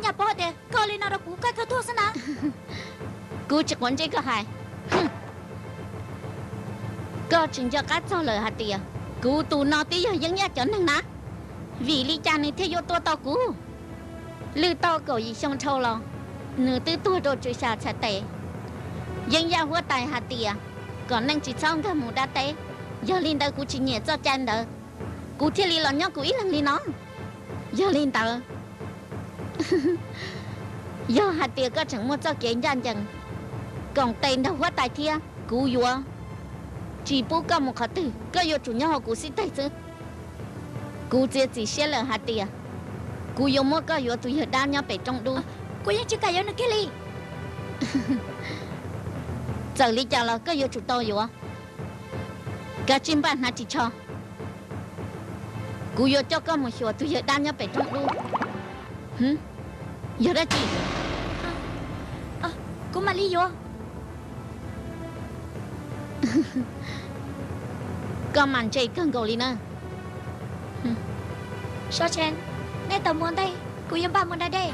Yaj paub hais tias koj li no rau kuv, koj kawg tuag xwb na. Kuv tsis quav ntsej koj hais. Koj tsis nco qab txog lawm hais tias kuv tus no twb yog Yeeb Yaj cov neeg na, vim li cas nws thiaj yuav tua tau kuv? Lwj tau kaum yim xyoo dhau los, nws twb tuag rau tswv xya txhais tes. Yeeb Yaj huab tais hais tias kom neeg tsis txhob nkag mus dab teb, yog li ntawd kuv tsis nyiam txoj cai ntawd, kuv thiaj li los nyob kuv ib leeg li no. Yog li ntawd, yog hais tias koj tseem muaj txoj kev ncaj ncees, koom tes nrog huab tais thiab, kuv yuav tsis pub koj mus qhov twg, koj yuav tsum nyob hauv kuv xib teg xwb. Kuv txiav txim siab lawm hais tias kuv yuav muab koj yuav tus yawg dab nyob pem roob dub. Kuv yeej tsis kam yuav nws kiag li. Txawm li cas los koj yuav tsum tau yuav. Kav tsij npaj hnav ris tsho, kuv yuav coj koj mus xyuas tus yawg dab nyob pem roob dub. Yog dab tsi? Kuv mam li yuav. Koj mas ntse kawg nkaus li na. Sab Tshee, nej tau mus ua ntej, kuv yuav npaj mus da dej.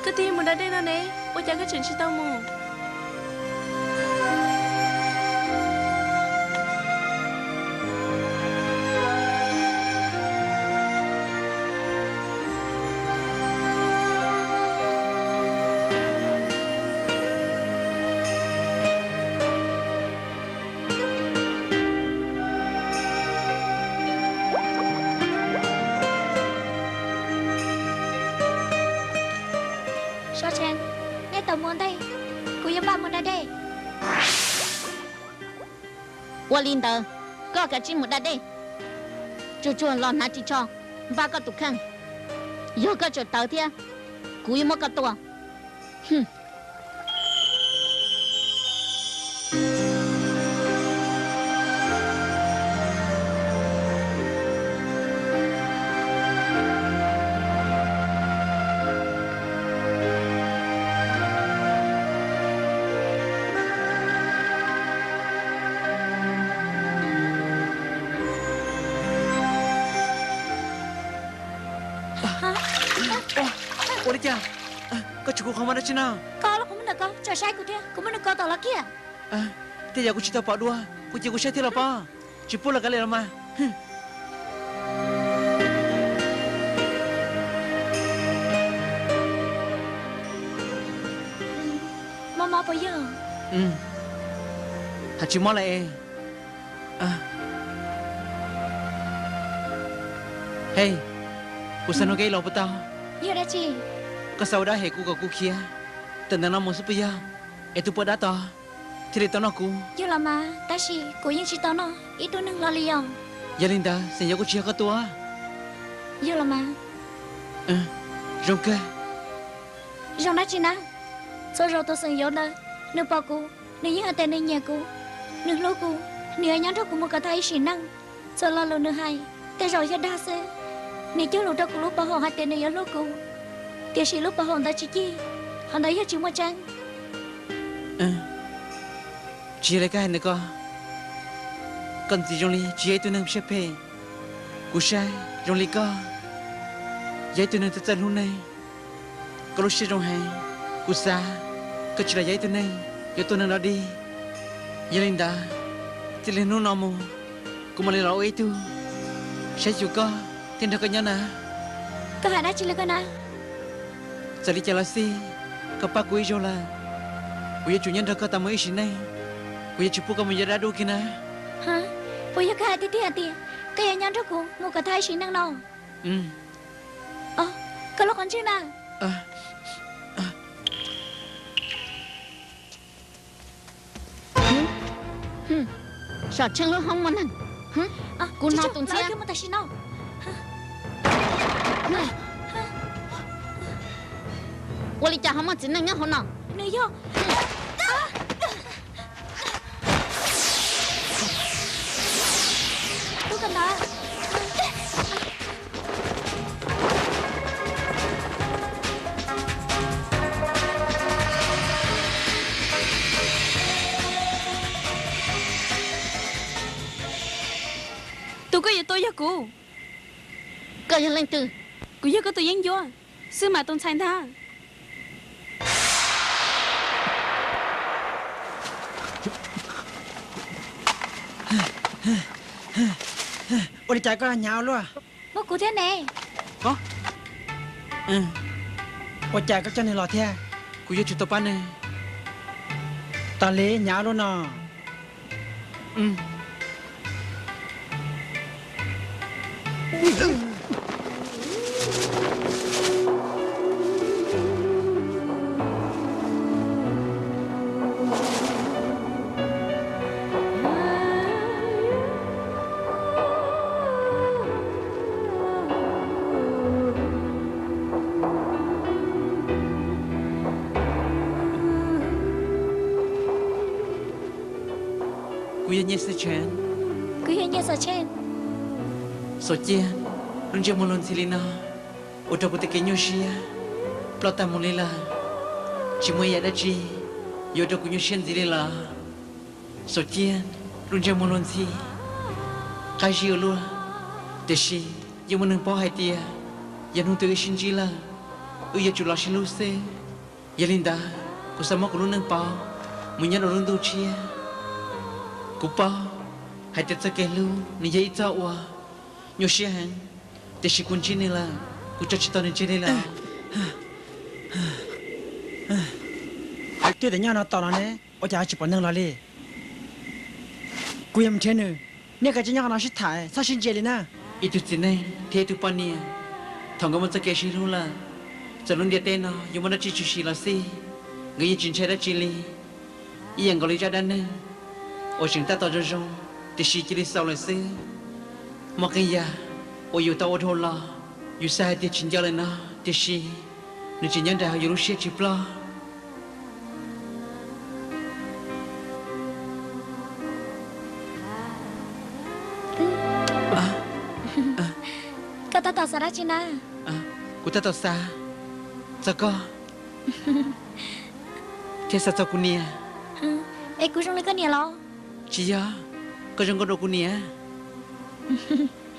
Koj twb mus da dej no ne, ua cas koj tseem tsis tau mus? Sab Tshee, nej tau mus ua ntej, kuv yuav npaj mus da dej. Ua li ntawd, koj kav tsij mus da dej, tsuag tsuag los hnav ris tsho, npaj koj tus kheej. Yog koj tseem tawv thiab, kuv yuav muab koj tua. Ua li cas? Koj tsis kuv qhov muag dab tsi no? Koj los kuv muab nws kov, tseem saib kuv thiab, kuv muab nws kov tom los kiag. Tej yam kuv tsis tau pom dua, kuv ces kuv saib thiab los pom, tsis pub los kav liam los mas. Mob mob puas yog? Haj tsis mob lawm es. Hej, kuv xav nug koj ib los puas tau? Yog dab tsi? Koj xav ua dab hem kuv kom kuv khiav tawm ntawm no mus xwb puas yog? Es tus poj dab tod thiaj li tau noj kuv. Yog los mas, tab sis kuv yeej tsis tau noj ib tug neeg hlo li os. Yog li ntawd xeem Yauv kuj tsis yog koj tua. Yog los mas. Zoo kawg. Zoo dab tsi na? Txhua zaus tus xeem Yauv ntawd, nws pom kuv, nws yeej hais tias nws nyiam kuv, nws hlub kuv, nws yuav nyob nrog kuv mus kom tag ib sim neej. Txhua lo lus nws hais, tej zaum yog dag xwb. Nws cog lus rau kuv lub pov haum hais tias nws yuav hlub kuv, tiam sis lub pov haum ntawd tsis cig, qhov ntawd yog tsis muaj tseeb. Tsis yog li koj hais ntawd ko. Koj ntxim zoo li tsis yog ib tug neeg siab phem. Kuv saib zoo li koj yog ib tug neeg txawj txawj hlub neeg. Koj lub siab zoo heev, kuv xav koj tsis los yog ib tug neeg yuav tua neeg dog dig. Yog li ntawd, txij li hnub no mus, kuv mam li los ua ib tug saib xyuas koj thiab nrog koj nyob na. Koj hais dab tsi li koj na? Txawm li cas los xij, koj pab kuv ib zaug lawm, kuv yuav tsum nyob nrog koj tas mus ib sim neej. Kuv yuav tsis pub koj mus yos dab dub kiag na. Puas yog koj hais tiag tiag hais tias koj yuav nyob nrog kuv mus kom tag ib sim neej no? Koj lub qhov ntswg na. Sab Tshee lub hoob muaj neeg. Kuv hnov tus ntxhiab. Ua li cas ho muaj txiv neej nyob hauv no? Nws yog tub ka ntawd. Tus koj yuav tua yog kuv. Koj yog leej twg? Kuv yog koj tus yeeb ncuab, Xwb Mas tus ntxhais ntag. Ua li cas koj hnyav ua luaj? Muab kuv thiab ne. Ua cas koj coj nws los thiab? Kuv yuav tsum tau pab nws. Tas li hnyav ua luaj no. Kuv yog Nyiaj Xwm Tsheej. Kuv yog Nyiaj Xwm Tsheej. Xaum Ciaj, lub ntsej muag luag ntxhi li no ua rau kuv tej kev nyuaj siab ploj tag mus li lawm. Tsis muaj ib yam dab tsi yuav ua rau kuv nyuaj siab ntxiv li lawm. Xaum Ciaj, lub ntsej muag luag ntxhi, qab zib ua luaj, tiam sis yeej muaj neeg paub hais tias yog hnub twg wb sib ntsib lawm, wb yuav tsum los sib hlub xwb. Yog li ntawd, kuv xav muab kuv lub neej pauv mus nyob rau lub ntuj tshiab. Kuv paub hais tias txoj kev hlub nws yog ib txoj uas nyuaj siab heev, tiam sis kuv ntsib nws lawm, kuv tso tsis tau nws tseg li lawm. Twb tias nyob no tos los ne, ua cas ho tsis pom neeg los li? Kuv yuav mus nrhiav nws, nej kav tsij nyob qhov no sib tham, txhob sib ntsia li na. Ib tug txiv neej thiab ib tug poj niam, thaum nkawd muaj txoj kev sib hlub lawm, txawm lub ntiaj teb no yuav muaj dab tsi tshwm sim los xij, nkawd yeej tsis ntshai dab tsi li. Ib yam nkaus li zaj dab neeg uas tseem tab tom zoo zoo, tiam sis cia li xaus lawm xwb. Muaj qee yam uas yus tau ua dhau los, yus xav hais tias tsis nco lawm no, tiam sis nws tseem nyob nraim hauv yus lub siab tsis ploj. Koj tab tom xav dab tsi na? Kuv tab tom xav txog koj, thiab xav txog kuv niam. Es kuv zoo li koj niam los? Tsis yog, koj zoo nkauj dua kuv niam.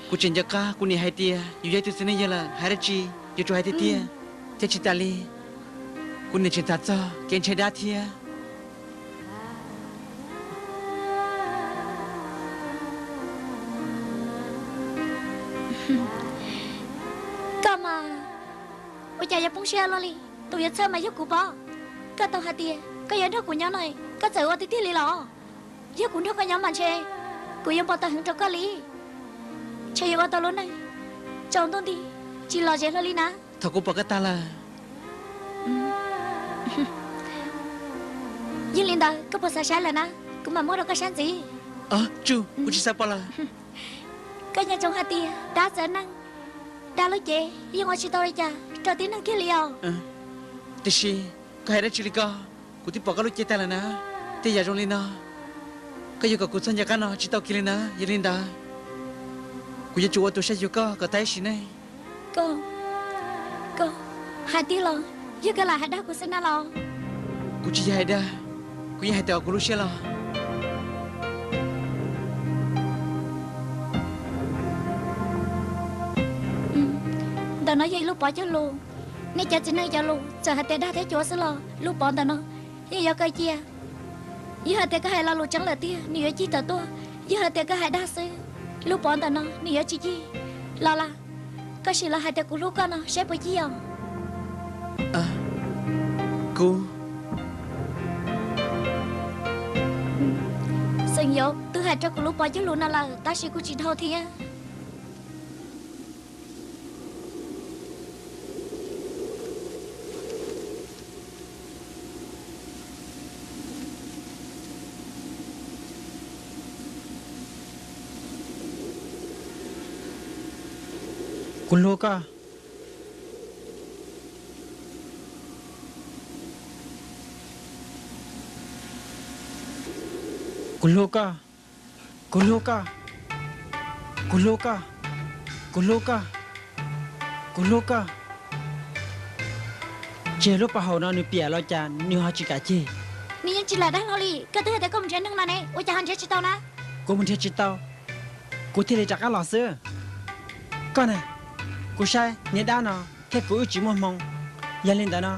Kuv tseem nco qab kuv niam hais tias yus yog ib tug txiv neej yawg lawm, hais dab tsi yuav tsum hais tiag tiag, thiab tsis tas li kuv niam tseem tham txog kev ntshai dab thiab. Koj mas ua cas yuav poob siab luaj li? Tus yuav txhawj mas yog kuv pob. Koj tau hais tias koj yuav nrog kuv nyob no, koj txawm ua tiag tiag li los? Yog kuv nrog koj nyob mas ntshe kuv yuav npau taws heev rau koj li. Ntshe yuav ua tau lub neej tsaus ntuj nti tsis lom zem hlo li na. Thaum kuv pom koj tag lawm. Yog li ntawd koj puas xav saib lawm na? Kuv mam muab rau koj saib ntxiv. Tsuj, kuv tsis xav pom lawm. Koj nco ntsoov hais tias dab txawv neeg, dab lub cev yeej ua tsis tau li cas rau tib neeg kiag li os. Tiam sis koj hais dab tsi li ko? Kuv twb pom koj lub cev tag lawm na. Tej yam zoo li no, koj yuav kom kuv txhob nco qab no tsis tau kiag li na. Yog li ntawd, kuv yuav tsum ua tus saib xyuas koj kom tag ib sim neej. Koj, koj hais tiag los yog koj lam hais dag kuv xwb na los? Kuv tsis yog hais dag, kuv yeej hais tawm hauv kuv lub siab los. Ntawm no yog ib lub pov cog lus. Nej cov txiv neej cov lus txawm hais tias dag thiab cuav xwb los lub pov ntawm no yeej yuav kaw cia. Yog hais tias koj hais lo lus tseeb lawm tiag nws yuav cig tawm tuaj. Yog hais tias koj hais dag xwb, lub pov ntawm no nws yuav tsis cig. Los las, koj sim los hais tias kuv hlub koj no saib puas cig os. Kuv, Xeem Yauv twb hais rau kuv lub pov cog lus no lawm tab sis kuv tsis dhau thiab. Kuv hlub koj. Kuv hlub koj, kuv hlub koj, kuv hlub koj, kuv hlub koj, kuv hlub koj. Tseg lub paj haum no nws piam los cas nws ho tsis kam cig. Nws yeej tsis lam dag hlo li, koj twb hais tias koj mus nrhiav neeg no ne, ua cas ho nrhiav tsis tau na? Kuv mus nrhiav tsis tau, kuv thiaj li rov qab los xwb. Koj na, kuv saib niag dab no thiab kuv wb tsis muaj hmoo. Yog li ntawd no,